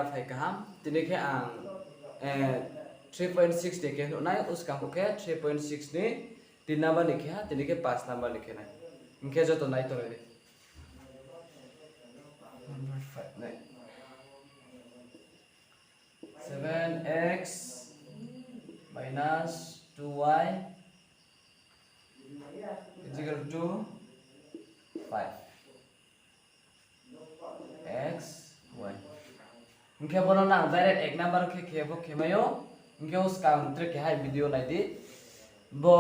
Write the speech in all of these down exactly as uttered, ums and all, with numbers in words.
Phai kaham, tini khe ang, eh, three point six ni khe nuh nai, uskang bo khe three point six ni tin number ni khe ha, tini khe paanch number ni khe nai. Hing khe joto nai tonglai di. Number five nai. Seven x minus two y is equal to five. X, y. Hing khe bono nang direct ek number khe khe bo khe mai ou. Hing khe uskang tre khe hai video nai di. Bo,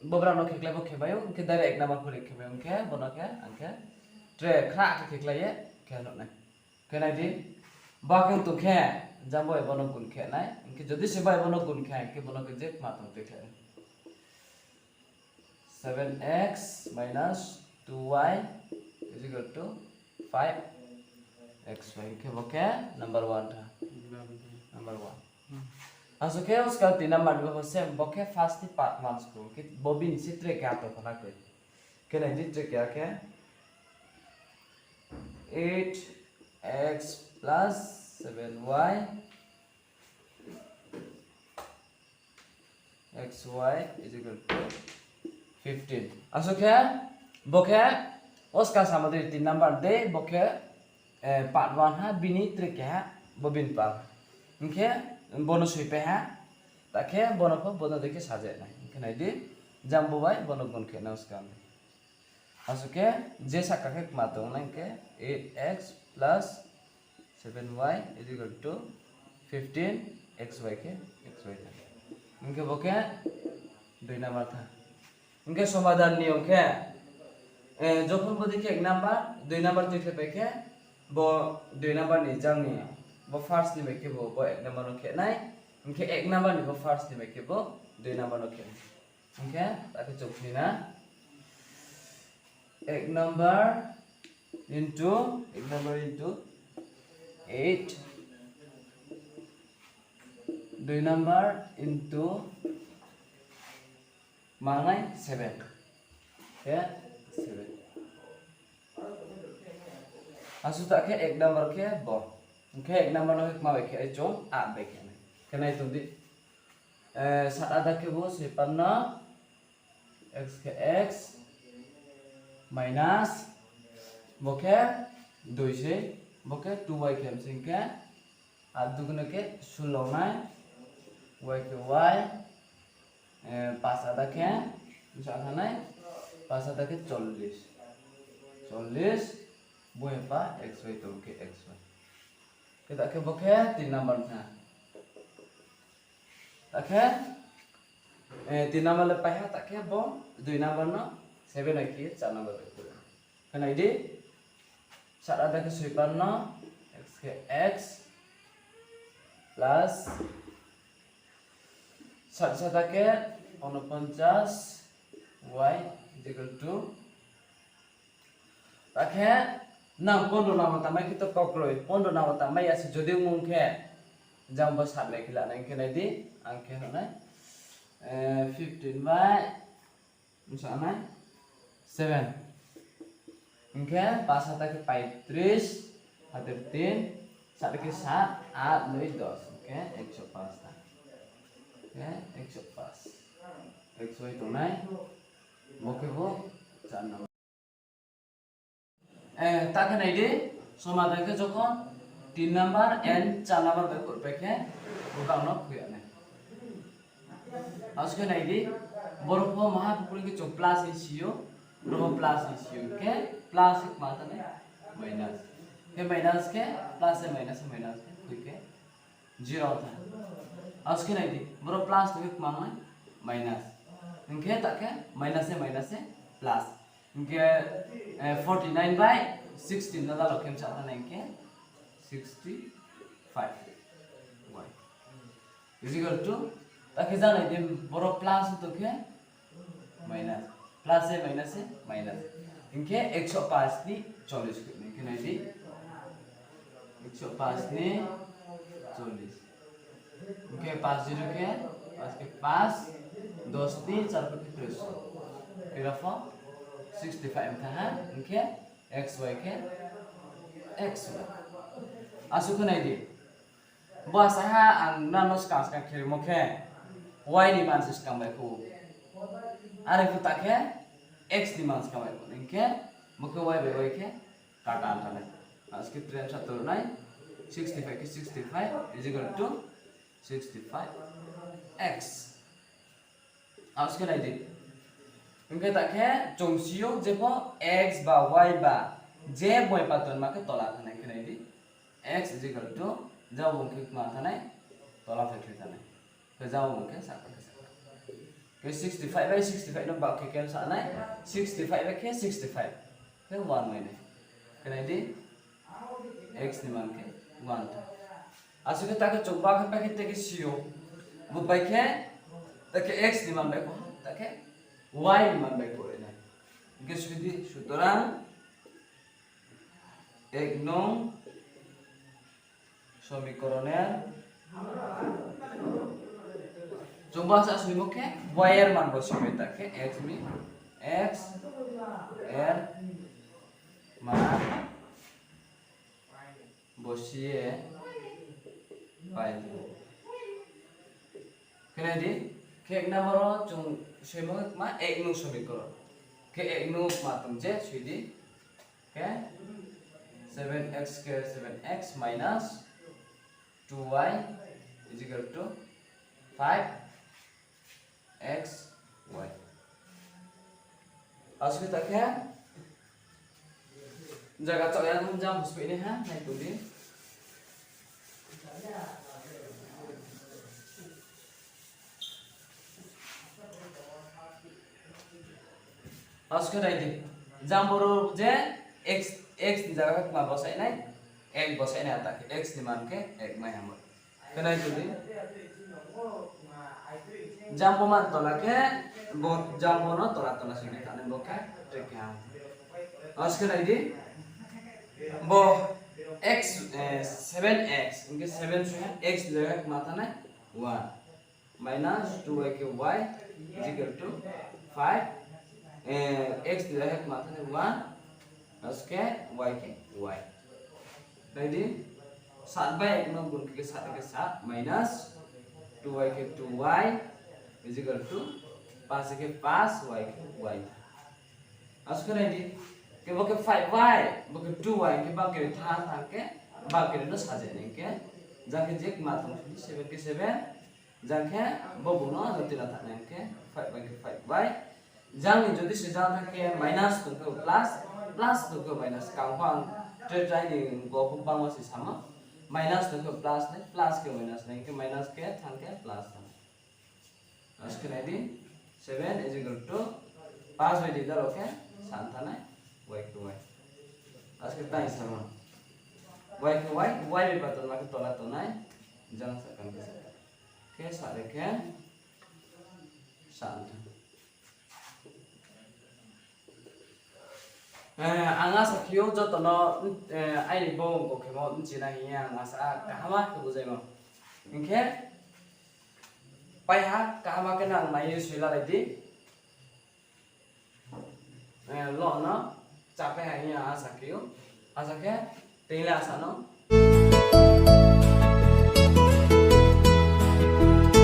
bo brao no khe klái bo khe mai ou. Hing khe direct ek number khe khe mai ou. Hing khe bono khe, ang khe tre khna khe khe klái ye khe nuh nai. Khe nai di. Bo khe tong khe, jang bo bai bono gun khe nai. Hing khe jodi se bai bono gun khe, hing khe bono khe je kma tong tre khe nai. Seven x minus two y is equal to five x y. Hing khe bo khe number one tha. Number one. Asuh khe uskang tin number ni bo same, bo khe first ni part one school. Khe bo bini se tre khe ato khna khe. Khe nai di tre khe akhe eight x plus seven y x y is equal to fifteen. Asuh khe, bo khe, uskang samo dei tin number dei, bo khe, eh, part one ha, bini tre khe ha, bo bini part. Hing khe, bono soi pai ha, ta khe bono pho, bono dei khe saja nai. Hing khe nai di, jang bo bai, bono gun khe nai uskang. Asuh khe, je sahka khe kma tong nai khe, eight x plus seven y is equal to fifteen x y khe x y tha. Hing khe bo khe dui number tha. Hing khe somadhan ni ong khe, eh, jokhon bo dei khe ek number, dui number tui khe pai khe, bo dui number ni jang ni, bo first ni bai khe bo, bo ek number no khe nai, hing khe ek number ni bo first ni bai khe bo dui number no khe nai. Hing khe, ta khe chung khe na. Ek number into, ek number into eight. Dui number into mangnai seven. Khe seven. Asuh ta khe ek number khe bo. Hing khe ek number no khe kma bai khe ai chung, aat bai khe nai. Khe nai tong di. Eh, sat ada khe bo soi panno, x khe x, minus, bo khe dui se, bo khe two y khe msing khe, aat dui khe sullo nai, y khe y, eh, paanch ada khe, bsa thanai, paanch ada khe chollis, chollis, bo he pa x y tong khe x y. Khe ta khe bo khe tin number tha. Ta khe, eh, tin number le pai ha, ta khe bo dui number no seven bai khe ye char number bai khe. Khe nai di, sat ada khe soi panno, x khe x, plus sat sat khe unoponchas, y is equal to Ta khe nang pondro number tangmai khe to kokroi, pondro number tangmai ya se jodi ongmung khe, jang bo sat nai khe la nai khe nai di, ang khe nai, eh, fifteen bai, bsa nai, seven. Hing khe paanch sat khe paitris, hater tin, sat khe sat, aat, noi, dos, hing khe ekso paanch ta. Hing khe ekso paanch. Ekso bai tongnai, bo khe bo char number. Eh, ta khe nai di, somadhan khe jokhon tin number and char number bai khe, bo kang no khui ya nai. Asuh khe nai di, boro pho maha pho khe chung plus hing si ou, boro pho plus hing si ou, khe plus khe kma ta nai, minus. Khe minus khe, plus se minus, minus khe, khui khe, zero tha. Asuh khe nai di, boro plus tong khe kma nai, minus. Hing khe ta khe minus se minus se plus. Hing khe, eh, forty nine bai sixteen no dalo khe msa tha nai hing khe sixty five y is equal to, ta khe janai di boro plus tong khe minus, plus se minus se minus. Hing khe ekso paanch ni chollis khe nai khe nai di. Ekso paanch ni chollis. Hing khe paanch zero khe, paanch khe paanch, dos ni char khe tris. Kira pho sixty five tha ha, hing khe x y khe x y. Asuh khe nai di. Bo asa ha ang nano skang skang kherimo khe, y ni man se skang bai kho. Are pho ta khe, x ni man skang bai kho. Hing khe, bo khe y bai y khe, kata thanai. Aske tre sa tor nai, sixty five khe sixty five is equal to sixty five x. Aske nai di. Hing khe ta khe, chung si ou je pho x ba y ba, je boi paton ma khe tola thanai khe nai di. X is equal to, ja bung khe kma thanai, tola phai khe thanai. Khe ja bung khe sa khe sa. Khe sixty five bai sixty five no bak khe cancel nai, sixty five bai khe sixty five. Khe one mai nai. Khe nai di, x ni man khe one tha. Aske ta khe chung bak khe pai khe te khe si ou. Bo pai khe, ta khe x ni man bai kho, ta khe y ni man bai kho nai. Hing khe sui di, sutorang, ek nong সমীকরণের, chung bo sa sui mo khe, y er man bo sui ta khe, x mi, x er man bo si ye pai. Khe nai di, khe ek number wo chung sui mo khe kma ek nung সমীকরণ. Khe ek nung kma tong je sui di. Khe seven x square, seven x minus two y is equal to five x y. Aske ta khe jaga chaoh ya nung jang huspai nai ha, nai tong di. Aske nai di. Jang boro je x, x ni jaga khe kma bosai nai, ek bosai nai ta khe x ni man khe ek mai hamo. Khe nai tong di. Jang bo man tola khe, bo jang bo no tola tola sing khe thanai bo khe, tre khe ha. Aske nai di. Bo x, eh, seven x, hing khe seven sing khe x ni jaga kma thanai one. Minus two y khe y is equal to five, eh, x ni jaga kma thanai one, aske y khe y. Nai di, sat bai ek no gun khe sat khe sat minus two y khe two y is equal to pas khe pas y khe y. Aske nai di, khe bo khe five y, bo khe two y khe bakere tha tha khe, bakere no saja nai khe, jang khe je kma tong seven khe seven, jang khe bo bung no jati la tha nai khe, five y khe five y. Jang ni jodi se jang tha khe minus tong khe plus, plus tong khe minus, kang pho ang tre trai ni go pho bangma se samo. Minus tong khe plus nai, plus khe minus nai khe, minus khe thang khe plus thang. Aske nai di, seven is equal to pas bai di daro khe san thanai, y khe y. Aske tai samo. Y khe y, y bai paton ma khe tola tonai, jang sa kan khe sa. Khe sa de khe san tha. Eh, ang asa khe ou joto no, eh, aini bo ongkho khemo bchi nai hing ye ang asa kaham khe bujaimo. Hing khe, paiha kaham khe nang nai ye soi lalai di. Eh, lo no, chapai ha hing ye asa khe ou. Asa khe, tei le asa no.